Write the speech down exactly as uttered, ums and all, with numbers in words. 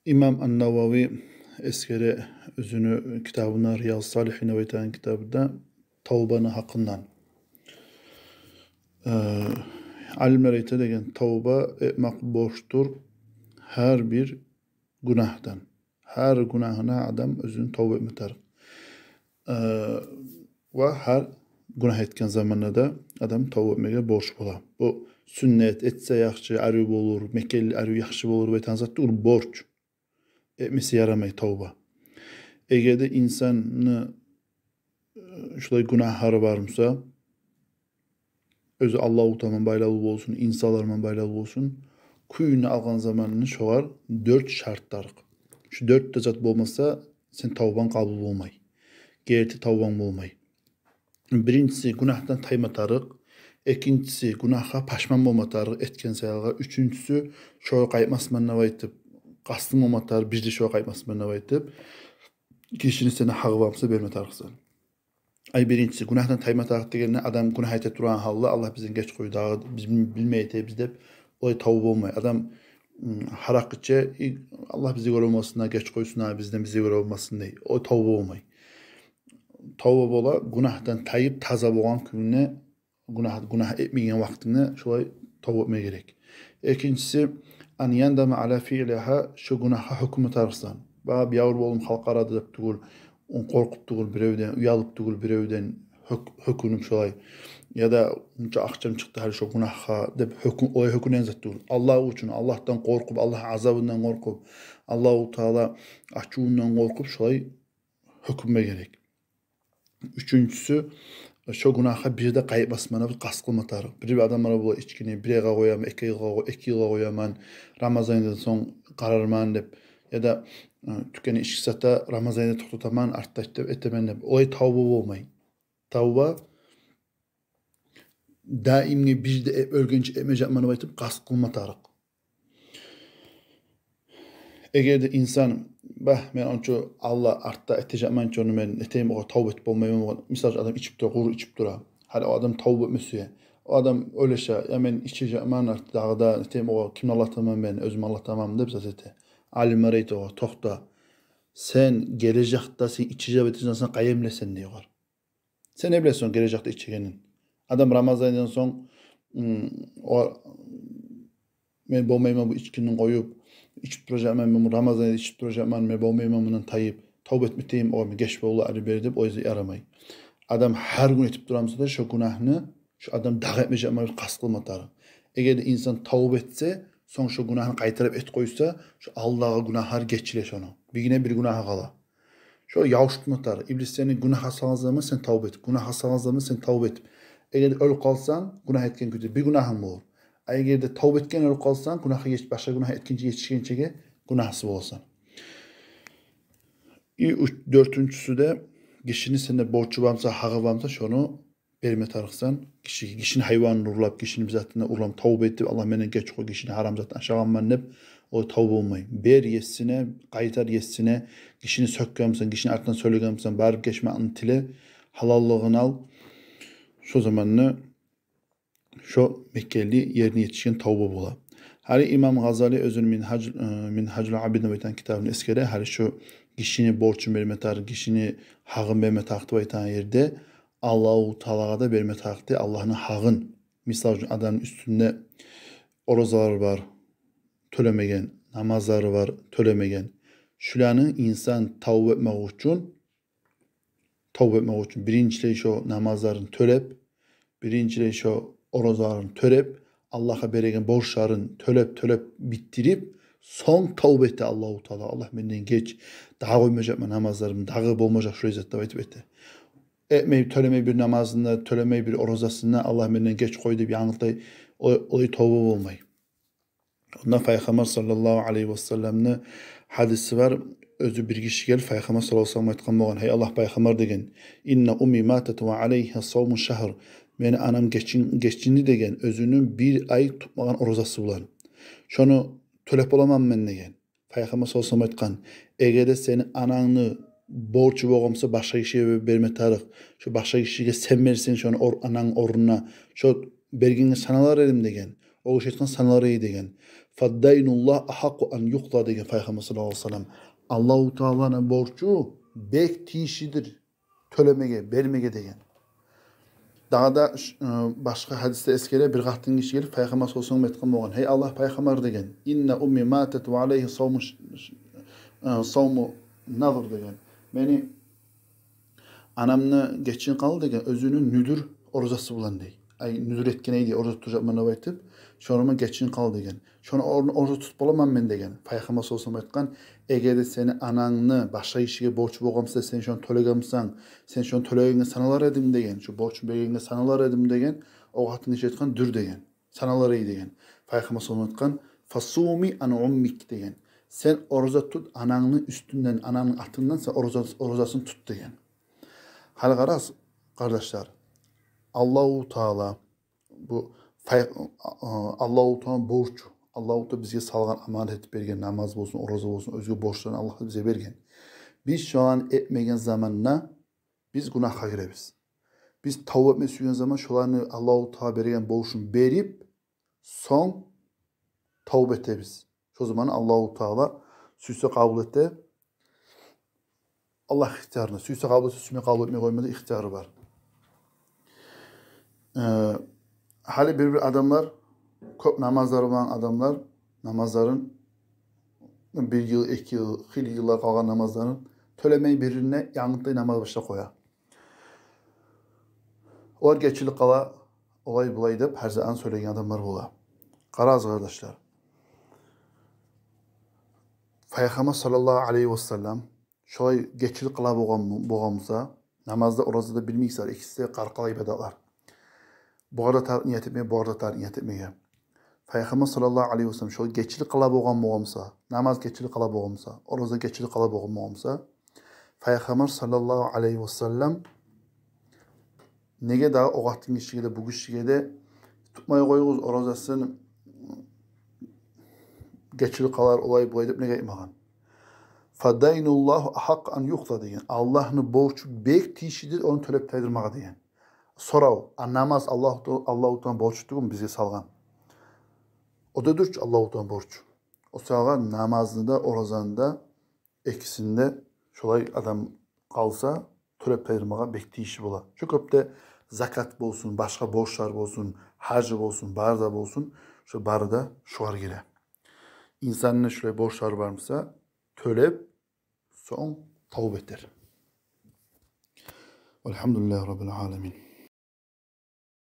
Имам ан-Навави эсгере оьзюню китабында, Рияз салихин деп айтагъан китабында, тавбаны гьакъындан. Э, алимлер айта деген, тавба этмек борчдур гьар бир гюнагьдан. Гьар гюнагьына адам оьзюню тавба этме тарыкъ. Э, ва гьар гюнагь этген заманда да адам тавба этмеге борч бола. Бу сюннет, этсе яхшы, арив болур, мекенли, арив, яхшы болур деп айтагъан зат тюгюл, борч. Этмесе ярамай тавба. Эгер де инсанны, э, шулай гюнагьлары бар буса, оьзю Аллагьу Тааланы байлавлу болсун, инсанлар булан байлавлу болсун, кюйню алгъан заманны шогъар дёрт шарт тарыкъ. Шу дёрт де зат болмаса, сен тавбанг къабул болмай. Герти тавбанг болмай. Биринчиси, гюнагьдан тайма тарыкъ. Экинчиси, гюнагьгъа пашман болма тарыкъ, этген саялгъа. Уьчюнчюсю, шогъар къайтмасман деп айтып, къастынг болма тарыкъ, бир де шогъар къайтмасман деп айтып, гишини сени гьагъы бар буса берме тарыкъсан. Ай, биринчиси, гюнагьдан тайма тарыкъ дегенде, адам гюнагь эте турагъан гьалда, Аллагь бизден геч къой, дагъы биз бил-, билмей этебиз деп, олай тавба болмай. Адам, м, гьаракъы иче, и, Аллагь бизге гёре болмасын, геч къойсун, а, бизден, бизге гёре болмасын дей. О тавба болмай. Тавба бола гюнагьдан тайып, таза болгъан кюйде, гюнагь, гюнагь этмеген вакътингде шолай тавба этме герек. Экинчиси, ан яндама аля фиълигьа, шо гюнагьгъа гьёкюнме тарыкъсан. Багъа бир авур болдум халкъ арада деп тюгюл, къоркъуп тюгюл биревден, уялып тюгюл биревден гьёк-, гьёкюнюп шолай. Яда мунча акъчам чыкъды гьали шо гюнагьгъа деп гьёкю-, олай гьёкюнеген зат тюгюл. Аллагь учун, Аллагьдан къоркъуп, Аллагь азабындан къоркъуп, Аллагьу Таала ачувундан къоркъуп шолай гьёкюнме герек. Уьчюнчюсю, шо гюнагьгъа бир де къайтмасман деп къаст къылма тарыкъ. Бир-бир адамлар бола, ичкини бир айгъа къояман, эки йылгъа къо-, эки йылгъа къояман, Рамазандан сонг къарарман деп, яда, э, тюкенде ички сата, Рамазанда токътатаман, артда айт деп этемен деп. Олай тавба болмай. Тавба даимге бир де э-, оьлгенче этмежекмен деп айтып къаст къылма тарыкъ. Эгер де инсан, багь, мен ончу Аллагь артда этежекмен чи ону, мен этейим, огъар тавба этип болмайман, огъар, мисал учун, адам ичип тура, къуру ичип тура. Гьали о адам тавба этме сюе. О адам ойлаша, я мен ичежекмен артда дагъы да, этейим, огъар кимни алдатаман мен, оьзюмню алдатаманмы деп зат эте. Алимлер айта огъар, токъта. Сен гележекде сен ичежек этежексен, къайдан билесен дей огъар. Сен не билесен гележекде ичегенин? Адам Рамазандан сонг, м, о, мен болмайман бу ичкини къоюп, ичип туражакъман, мен бу Рамазанда ичип туражакъман, мен болмайман мундан тайып, тавба этип битейим, о, мен геч болду, ары бери деп, о ярамай. Адам гьар гюн этип тура буса да шо гюнагьны, шо адам дагъы этмежекмен деп къаст къылма тарыкъ. Эгер де инсан тавба этсе, сонг шо гюнагьны къайтарып этип къойса, шо алдагъы гюнагьлар гечиле шону. Биргине бир гюнагьы къала. Шо явушдурма тарыкъ. Иблис сени гюнагьгъа салгъан заман сен тавба этип, гюнагьгъа салгъан заман сен тавба этип. Эгер де оьлюп къалсанг, гюнагь этген кюйде, бир гюнагьынг болур. А эгер де тавба этген оьлюп къалсанг, гюнагьгъа геч-, башгъа гюнагь этгинче, етишгинчеге гюнагьсыз боласан. И уьч-, дёртюнчюсю де, гишини сенде борчу бар буса, гьагъы бар буса, шону берме тарыкъсан гишиге. Гишини гьайванын урлап, гишини бир затын урлап, тавба этип, Аллагь, менден геч къой, гишини гьарам затын ашагъанман деп, о тавба болмай. Бер есине, къайтар есине, гишини сёкген бусанг, гишини артындан сёйлеген бусанг, барып гечмекни тиле, гьалаллыгъын ал. Шо заманда шо мекенли, ерине етишген тавба бола. Гьали имам Гъазали оьзюню Мингьаж-, э, Мингьажул Абидин деп айтагъан китабында эсгере, гьали шо гишини борчун берме тарыкъ, гишини гьагъын берме тарыкъ деп айтагъан ерде, Аллагьу Таалагъа да берме тарыкъ дей Аллагьны гьагъын. Мисал учун, адамны уьстюнде оразалар бар, тёлемеген, намазлары бар, тёлемеген. Шуланы инсан тавба этмек учун, тавба этмек учун биринчилей шо намазларын тёлеп, биринчилей шо оразаларын тёлеп, Аллагьгъа береген борчларын тёлеп, тёлеп битдирип, сонг тавба эте Аллагьу Таала: «Аллагь, менден геч, дагъы къоймажакъман намазларымны, дагъы болмажакъ шулай зат», — деп айтып эте. Этмей, тёлемей бир намазын да, тёлемей бир оразасын да, «Аллагь, менден геч къой», — деп янгылтай, о-, олай тавба болмай. Онда Пайхаммар саллаллагьу алайгьи ва салламны гьадиси бар. Оьзю бир гиши гелип Пайхаммар саллаллагьу алайгьи ва саллам айтгъан болгъан: «Гьей Аллагь Пайхаммар, — деген, — инна умми матат ва алайгьа савму шагьр. Мени анам гечин-, гечинди, — деген, — оьзюню бир ай тутмагъан оразасы булан. Шону тёлеп боламанмы мен?» — деген. Пайхаммар саллаллагьу алайгьи ва саллам айтгъан: «Эгер де сени анангны борчу болгъан буса, башгъа гишиге берме тарыкъ. Шо башгъа гишиге сен берсенг шону ор-, ананг орнуна, шо бергенге саналар эдим», — деген. О гиши айтгъан саналар эди деген. «Фаддайнуллагь ахакъкъу ан юкъда» деген Пайхаммар саллаллагьу алайгьи ва саллам. Аллагьу Тааланы борчу бек тийишлидир тёлемеге, бермеге деген. Дагъы да ш-, э, башгъа гьадисде эсгере, бир къатын гиши гелип Пайхаммар саллаллагьу алайгьи ва саллам айтгъан болгъан: «Гьей Аллагь Пайхаммар, — деген, — инна умми матат ва алайгьи савму ш-, ш-, э, савму назр, — деген. — Мени анамны гечинип къалды, — деген, — оьзюню нюдюр оразасы булан», — дей. Ай, нюдюр этген эди, ораза тутажакъман деп айтып, шону ман гечинип къалды деген. Шону орнуна ораза тутуп боламан мен деген. Пайхаммар саллаллагьу алайгьи ва саллам айтгъан: «Эгер де сени анангны башгъа гишиге борчу болгъан буса, сен шону тёлеген бусанг, сен шону тёлегенге саналар эдинг», — деген. «Шо борчун бергенге саналар эдинг», — деген. О къатын гиши айтгъан: «Дюр», — деген. «Саналар эди», — деген. Пайхаммар саллаллагьу алайгьи ва саллам айтгъан: «Фасуми ан уммик», — деген. «Сен ораза тут анангны уьстюнден, анангны атындан сен ораза-, оразасын тут», — деген. Гьали къарагъыз, къардашлар, Аллагьу Таала, бу пай-, а, Аллагьу Тааланы борчу, Аллагьу Таала бизге салгъан, аманат этип берген намаз болсун, ораза болсун, оьзге борчларын Аллагь бизге берген. Биз шоланы этмеген заманда биз гюнагьгъа гиребиз. Биз тавба этме сюйген заман шоланы, Аллагьу Таала берген борчун берип, сонг тавба этебиз. Шо заман Аллагьу Таала сюйсе къабул эте. Аллагь ихтиярына, сюйсе къабул эте, сюймей къабул этмей къойма да ихтияры бар. Э, гьали бир-бир адамлар, кёп намазлары булан адамлар намазларын, бир йыл, эки йыл, хыйлы йыллар къалгъан намазларын тёлемей, бир-бирине янгыдан намаз башлап къоя. Олар гечилип къала, олай-булай деп гьар заман сёйлейген адамлар бола. Къарагъыз, къардашлар, Пайхаммар саллаллагьу алайгьи ва саллам шолай гечилип къала болгъан, болгъан буса, намазда, оразада, билмейсиз, экиси де къаркъара ибадатлар. Бугъар да тарыкъ ният этмеге, бугъар да тарыкъ ният этмеге. Пайхаммар саллаллагьу алайгьи ва саллам шолай гечилип къала болгъан, болгъан буса, намаз гечилип къала болгъан буса, ораза гечилип къала болгъан, болгъан буса, Пайхаммар саллаллагьу алайгьи ва саллам неге дагъы о къатын гишиге де, бу гишиге де: «Тутмай къоюгъуз оразасын, гечилип къалар, олай-булай», — деп неге айтмагъан? «Фадайнуллагьи ахакъкъу ан юкъда», — деген. Аллагьны борчу бек тийишлидир ону тёлеп тайдырмагъа деген. Сорав: а намаз Аллагьу Та-, Аллагьу Тааланы борчу тюгюлмю бизге салгъан? О да дюр чю, Аллагьу Тааланы борчу. О саялы намазны да, оразаны да, экисин де шолай адам къалса, тёлеп тайдырмагъа бек тийишли бола. Шо кюйде закат болсун, башгъа борчлар болсун, гьажы болсун, бары да болсун, шо бары да шогъар гире. Инсанны шолай борчлары бар буса, тёлеп, сонг тавба этер. Валгьамдулиллагьи раббил аламин.